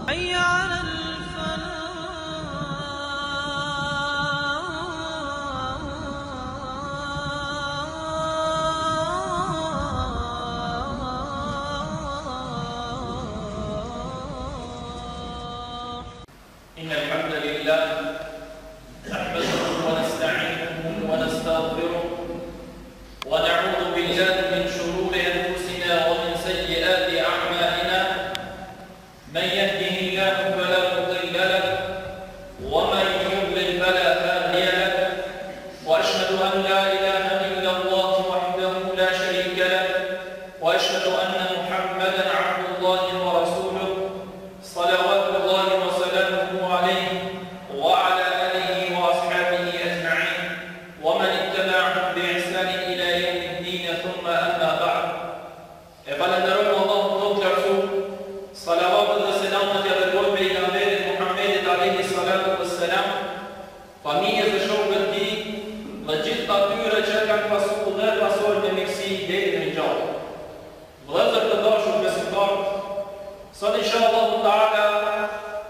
حي على الفلاح إن الحمد لله نحمده ونستعينه ونستغفره ونعوذ بالله من شرور أنفسنا ومن سيئات أعمالنا من يهده الله فلا مضل له ومن يضلل فلا هادي له وأشهد أن لا إله إلا الله وحده لا شريك له وأشهد أن محمدا عبد الله ورسوله صلوات الله وسلامه عليه وعلى آله وأصحابه أجمعين ومن اتبعهم بإحسان إلى يوم الدين ثم أما بعد E falënderojmë Allahun Plotlartësuar, salavatet dhe selamet ia dërgojmë Pejgamberit Muhammedit alejhi salatu ves selam, familjes dhe shokëve të tij dhe gjithë atyre që e kanë pasu dhe e pasojnë me mirësi deri në ringjallje. Vëllezër të dashur besimtarë, sot inshallahu teala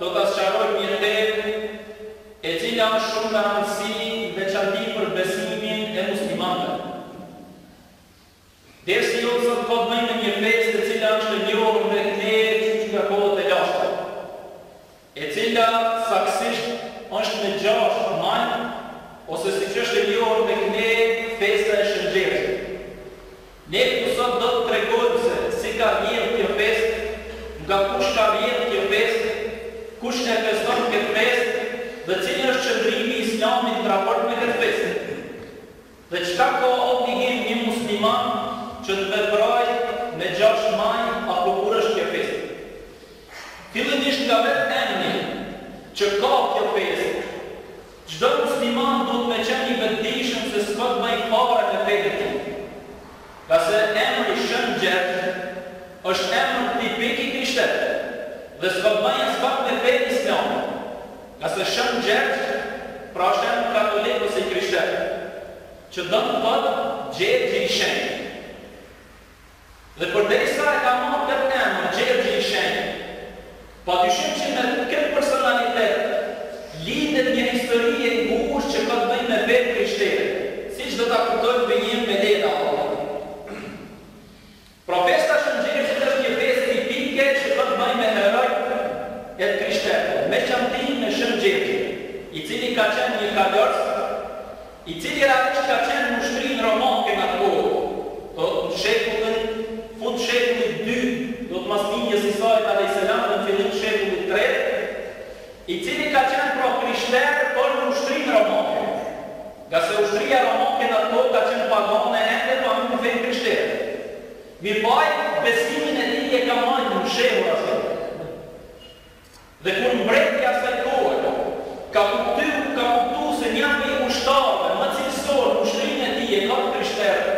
do ta sqarojmë një temë e cila është shumë me rëndësi në veçanti për besimin e muslimanëve. Dersi jonë sot ka të bëjë me një festë e cila është e njohur tek ne qysh nga kohët e lashta, e cila saktësisht është me 6 maj ose siç është e njohur tek ne festa e Shën Gjergjit. Ne këtu sot do të tregojmë se si ka rrjedhë kjo festë, nga kush ka rrjedhë kjo festë, kush e feston këtë festë dhe cili është qëndrimi i Islamit në raport me këtë festë. Dhe çka ka obligim një musliman që të veprojë me 6 maj apo kur është kjo festë? Fillimisht nga vetë emni që ka kjo festë, çdo musliman duhet me qenë i vetëdijshëm se s'ka të bëjë fare me fenë e tij. Ngase emri Shën Gjergj është emër tipik i krishterëve dhe s'ka të bëjë aspak me fenë islame. Ngase Shën Gjergj pra është emër katolik ose i krishterë, që don të thotë Gjergji i Shenjtë. Dhe përderisa e ka marrë këtë emër Gjergji i Shenjtë, padyshim që me këtë personalitet lidhet një histori e ngushtë që ka të bëjë me fenë krishtere, siç do ta kuptojmë në vijim me lejen e Allahut. Pra festa e Shën Gjergjit është një festë tipike që ka të bëjë me heronjtë e të krishterëve, në veçanti me Shën Gjergjin, i cili ka qenë një kalorës, i cili realisht ka qenë në ushtrinë romake në atë kohë, do të në shekullin, fund shekullit dytë, do të mas lindjes së Isait alejhi selam dhe në fillim të shekullit tretë, i cili ka qenë pra krishter por në ushtrinë romake. Ngase ushtria romake në atë kohë ka qenë pagane ende pa hy në fenë krishtere. Mirëpo ai besimin e tij e ka majtë mshehurazi. Dhe kur mbreti i asaj kohe ka kuptu, ka kuptu se një prej ushtarëve më cilësorë në ushtrinë e tij e ka të krishterë,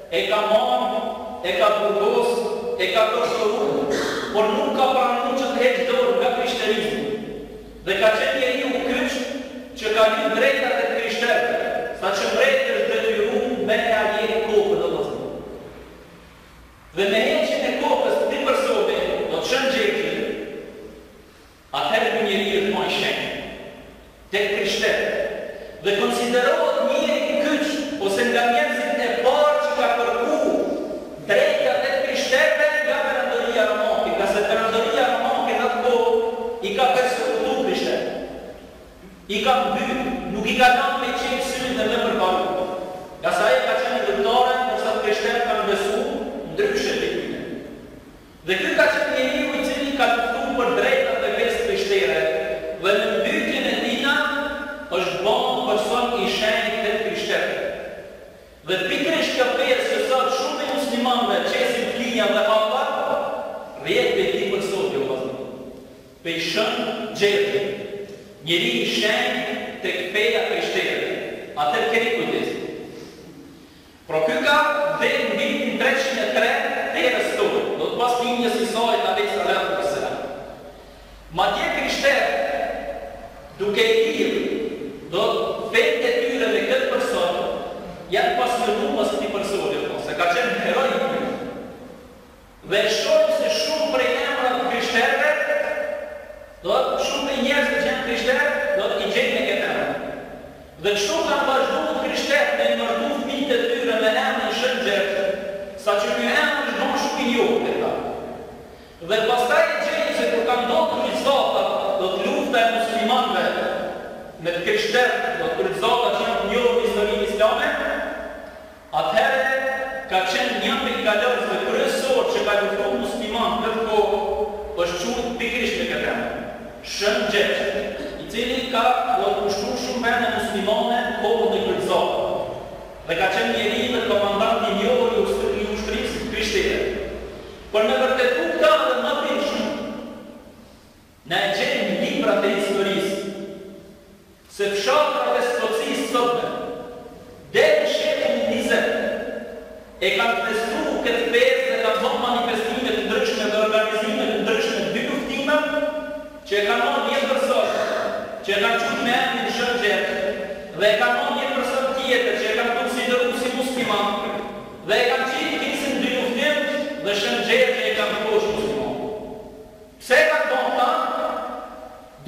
e ka marrë, e ka burgos, e ka torturu, por nuk ka pranu që të heqë dorë nga krishterizmi. Dhe ka qenë njeriu kyç që ka lyp drejtat e të krishterëve, saqë mbreti është detyru me ia hjek kokën o vëllazër. Dhe me heqjen e kokës këtij personi, do të Shën Gjergjit, atëherë ky njeri është ba i shenjtë tek krishterët dhe konsiderohet njeri kyç ose nga njerëzit e parë që ka kërku drejtat e të krishterëve nga perandoria romake, ngase perandoria romake në atë kohë i ka persekutu krishterët. I ka mbyt, nuk i ka lanë me çelë syrin dhe me përparu. Ngase ajo ka qenë idhujtare, ndërsa të krishterët kanë besu ndryshe prej tyne. Dhe ky ka qenë njeriu i cili ka luftu për drejtat e fesë krishtere dhe me mbytjen e tina është ba person i shenjtë te të krishterët. Dhe pikërisht kjo festë që sot shumë prej muslimanëve qesin flinja dhe hallva, rrjedh prej këtij personi o vëllazër. Prej Shën Gjergjit, njeri i shenjtë tek feja krishtere. Atëherë keni kujdes. Pra ky ka vdekë në vitin 303 të erës tonë, do të pas lindjes së Isait alejhi salatu ves selam. Madje krishterët, duke e lidhë, do të fenë e tyre me këtë person, janë pasionu pas këtij personi, se ka qenë heroi i tyre. Dhe e shohim se shumë prej emrave të krishterëve. Do thotë shumë prej njerëzve që janë krishterë, do thotë i gjejnë me këtë emër. Dhe kështu kanë vazhdu të krishterët me emërtu fëmijët e tyre me emrin Shën Gjergj, saqë ky emër është bo shumë i njohur te ta. Dhe pastaj e gjejnë se kur kanë ndodhur kryqëzatat, do thotë lufta e muslimanëve me të krishterët, do thotë kryqëzatat që janë të njohur në historinë islame, Atëherë ka qenë një prej kalorësve kryesorë që ka luftu muslimanët në këtë kohë është quajt pikërisht me këtë emër, Shën Gjergj, i cili ka do thotë pushtu shumë vende muslimane në kohën e kryqëzatave dhe ka qenë njeri dhe komandant i njohur i ushtrisë krishtere. Për me vërtetu këtë edhe më bindshëm, na e gjejmë në librat e historisë, Se fshatrat e Skocisë sotme, deri në shekullin 20, e kanë festu këtë festë dhe kanë bo manifestime të ndryshme dhe organizime të ndryshme dyluftime, që e kanë marrë një person që e kanë qujt me emrin Shën Gjergj dhe e kanë marrë një person tjetër që e kanë konsideru si musliman dhe e kanë qitë kinse n'dyluftim dhe Shën Gjergji e kanë mposht muslimanët. Pse e kanë bo këta?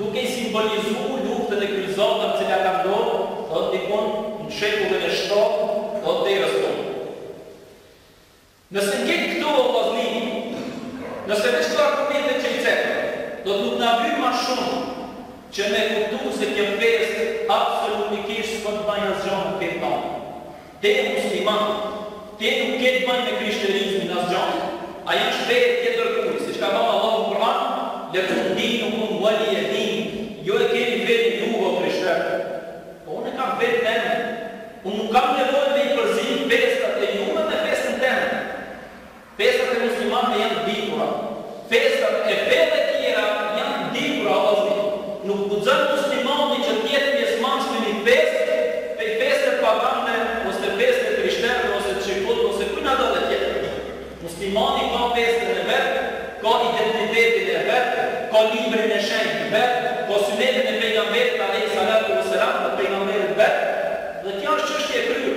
Duke i simbolizu luftën e kryqëzatave të cilat kanë ndodhur, do thotë dikun në shekullin e shtatë, do thotë të erës tonë. Nëse nget këtu o vllazni, nëse veç këto argumente që i cekëm, do thotë nuk na vyn ma shumë që me kuptu se kjo festë absolutikisht s'ka të bajë asgja me fenë tonë. Ti je musliman, ti nuk ke të bëjë me krishterizmin asgja. Ajo është fe e tjetërkujt, siç ka thënë Allahu në Kur'an, Lekum dinukum walije din, ju e keni fenë e juve o krishterë. Po unë e kam fenë teme. Unë nuk kam nevojë me i përzi festat e juve me festën teme. Festat e muslimanëve janë të ditura. Festat e feve tjera janë të ditura o vllazni. Nuk guxon muslimani që të jetë pjesëmarrës në një festë prej festeve pagane ose festë e krishterëve ose të çifutëve ose kujnado dhe tjetër. Muslimani ka festën e vet, ka identitetin e vet, ka librin e shenjtë të vet, ka synetin e pejgamberit alejhi salatu ve selam dhe pejgamberit vet dhe kjo është çështje e kryer.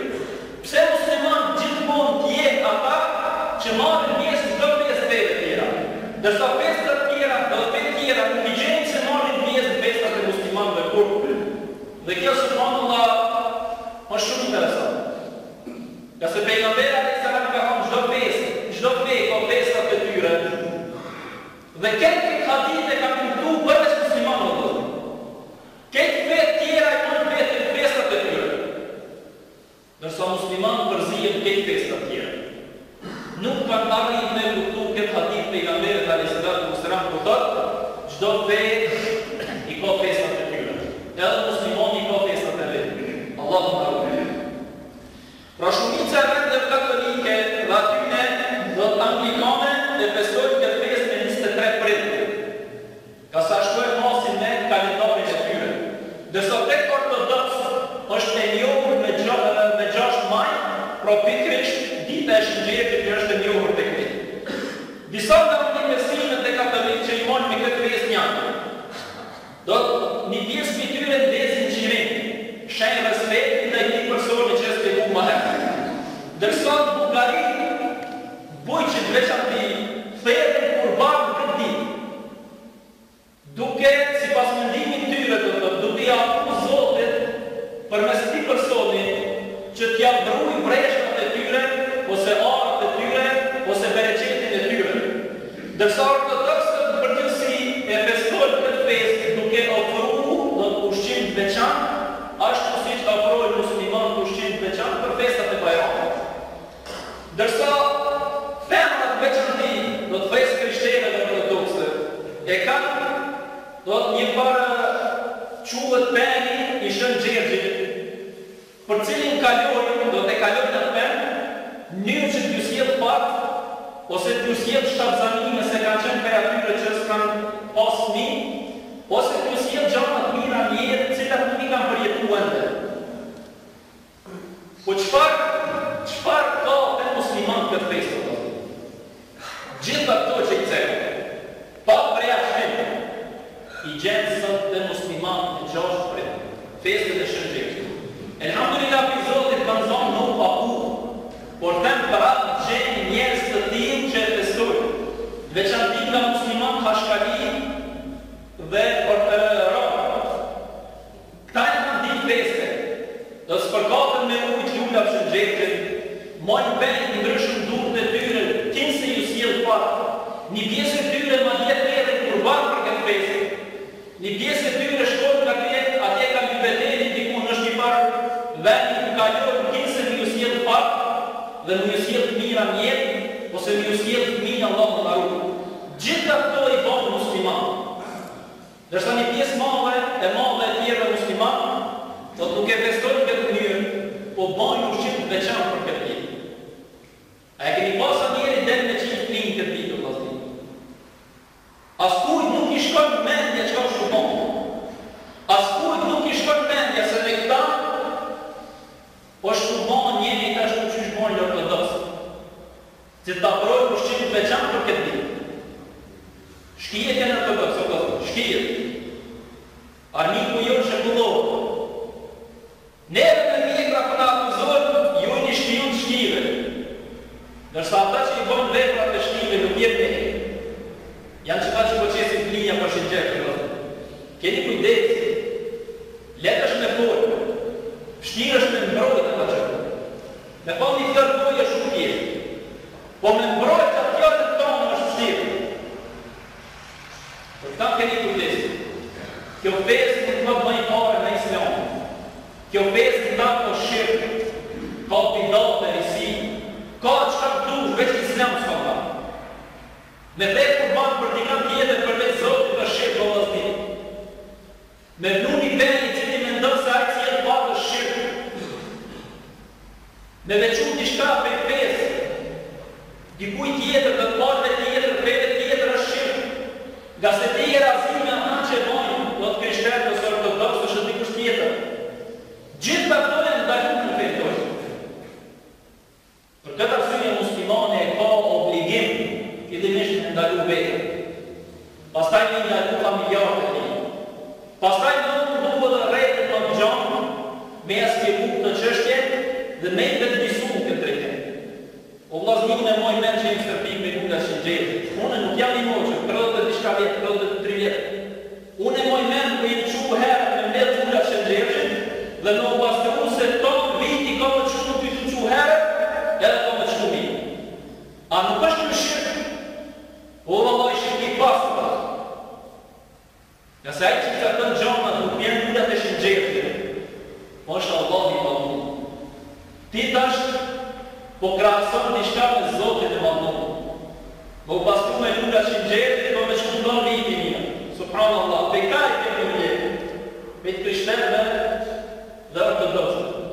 Pse muslimanët gjithmonë të jenë ata që marrin pjesë në çdo festë feve tjera, ndërsa festat tjera do fetë tjera nuk i gjejmë se marrin pjesë në festat e muslimanëve kurrë. Dhe kjo subhanallah është shumë interesante. Ngase pejgamberi alejhi selam ka thënë çdo festë, çdo fe ka festat e tyre. Dhe këtë këtë hadith e kanë kuptu përveç muslimanëve vëllezër. Këtë fetë tjera i kanë vetë festat e tyre. Ndërsa muslimanët përzihen në krejt festat tjera. Nuk kanë arrit me kuptu këtë hadith pejgamberit alejhi salatu ve selam ku thotë, çdo fe i ka festat e tyre. Edhe muslimani i ka festat e vet. Allahu na ruajt. Pra shumica e vendeve katolike dhe atyne do thotë anglikane e festojnë këtë festë me 23 prill. Ngase ashtu e masin me kalendarin e tyre. Ndërsa tek ortodoksët është e njohur me me 6 maj, pra pikërisht dita e Shën Gjergjit që është e njohur tek ne. Disa nga manifestimet e katolikë që i majnë me këtë festë janë, do thotë një pjesë prej tyre ndezin qirinj, shenjë respekti ndaj këtij personi që e shpjegum më herët. Ndërsa në Bullgari bujqit veçanti therin kurban këtë ditë. Duke, sipas mendimit tyre do të thotë, duke ia ofru Zotit përmes këtij personi që t'ia brujë vreshtat e tyre ose arat e tyre ose bereqetin e tyre. Ndërsa ortodoksët në përgjithësi e festojnë këtë festë duke ofru do thotë ushqim të veçantë, ashtu siç ofrojnë muslimanët ushqim të veçantë për festat e Bajramit. Ndërsa femrat në veçanti, do thotë fesë krishtere dhe ortodokse, e kanë, do thotë një farë quhet peni i Shën Gjergjit, për cilin kalojnë, do thotë e kalojnë atë pen, në mënyrë që t'ju sjellë fat ose t'ju sjellë shtatzani nëse kanë qenë prej atyre që s'kanë pas fëmijë, ose t'ju sjellë gjana të mira në jetë, të cilat nuk i kanë përjetu ende. Po çfarë çfarë ka te muslimanët këtë festë o vëllezër? Gjitha këto që i cekëm, pa përjashtim, i gjen sot te muslimanët në 6 prill, festën e Shën Gjergjit. Elhamdulillah prej Zotit kanë zonë me u paku, por them prapë gjen njerëz të tillë që e festojnë, në veçanti nga muslimanët hashkali dhe. Një pjesë e tyre shkojnë nga atje, atje ka një Beteli diku është një farë vendi ku kalojnë kinse me ju sjellë fat dhe me ju sjellë të mira në jetë ose me ju sjellë fëmijë Allahu na ruajt. Gjitha këto i bajnë muslimanët. Ndërsa një pjesë madhe e madhe e tjerëve muslimanë do të nuk e festojnë në këtë mënyrë, po bajnë ushqim të veçantë për këtë ditë. A e keni pa sa njeri del me qitë fëmijë këtë ditë o vllazni? Askujt nuk i shkon mendja çka është tu bo. Askujt nuk i shkon mendja se me këta është tu bo njëjtë ashtu qysh bojnë ortodoksët. Që ta brojnë ushqim të veçantë për këtë ditë. Shkijet janë ortodoksë, o vëllazër, shkijet. Armiku jonë shekullor. Neve me mjekra po na akuzojnë ju jeni shpijun të shkive. Ndërsa ata që i bojnë veprat e shkive nuk jem ne. Janë qëta që po qesin fëmija për Shëngjergj vëllazër. Keni kujdes. Lehtë është me fol. Vështirë është me mbrojt ata që. Me thonë një fjalë goje është shumë thjesht. Po me mbrojt atë fjalën tonë është vështirë. Për këta keni kujdes. Kjo festë nuk ka të bëjë fare me Islamin. Kjo festë në ta ka shirk, ka bidate, risi, ka çka të dush, veç Islam s'ka në ta. Me therë kurban për dikën tjetër përveç Zotit është shirk o vllazni. Me vnu një pe i cili mendon se ai sjell fat është shirk. Me veçu diçka prej fesë dikujt tjetër dhe palëve tjetër, feve tjetër është shirk. Ngase ti je razi me ata që e bajnë, do të krishterë ose ortodoksë ose dikush tjetër. Gjitha këto janë ndaluar në fenë tonë. Për këtë arsye muslimani e ka obligim fillimisht me ndalu veten, pastaj me i ndalu familjarët e tij, pastaj me u mundu edhe rrethin më të gjanë me ia spjegu këtë çështje dhe me i vetëdijësu në këtë drejtim. O vllazni unë e maj mend që jam stërpi me lula Shëngjergjit. Unë nuk jam i moçëm, 30 e diçka vjet, 33 vjet. Unë e maj mend kur jem çu herët me mbledh lula Shëngjergjit dhe me u pastru se tan viti ka me t'shku ty tu çu herët edhe ka me t'shku mirë. A nuk është ky shirk? Po vallahi shirk i pastër është. Ngase ai që i cakton gjanat nuk janë lulat e Shëngjergjit, po është Allahu i Madhnuar. Ti tash po krahason diçka me Zotin e Madhnuar. Me u pastru me lula Shëngjergjit po me shku tan viti mirë. Subhanallah, prej ka e kemi mbledh? Prej të krishterëve dhe ortodoksëve.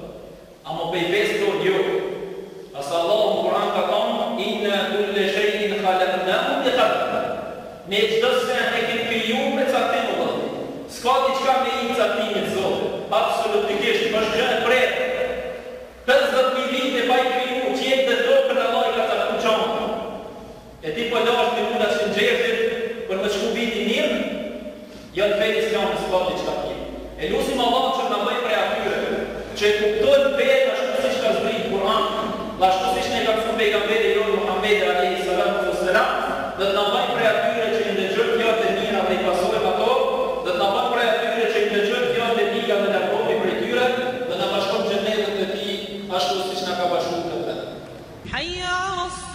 Amo pej fesë tonë jo. Ngase Allahu në Kur'an ka thonë, Inna kulle shay'in khalaqnahu bi qadar. Ne çdo sen e kemi kriju me caktim o vëllai. S'ka diçka me i ik caktimit të Zotit. Absolutikisht është gjë e prerë. 50000 vite pa i kriju qiejt dhe tokën Allahu i ka caktu gjanat. E ti po lahesh me lula Shëngjergjit për me shku viti mirë? Jo në fenë islame s'ka diçka të tillë. E lusim Allahun që të na bëjë prej atyre që e kuptojnë fenë ashtu siç ka zbrit në Kur'an dhe ashtu siç na e ka mësuar pejgamberi jonë Muhammedi alejhi salatu ves selam dhe të na bëjë prej atyre që i ndëgjojnë fjalët e mira dhe i pasojmë ato dhe të na bëjë prej atyre që i ndëgjojnë fjalët e liga dhe largohemi prej tyre dhe na bashkon në xhenetet e tij ashtu siç na ka bashkuar në këtë vend. Hayya 'ala.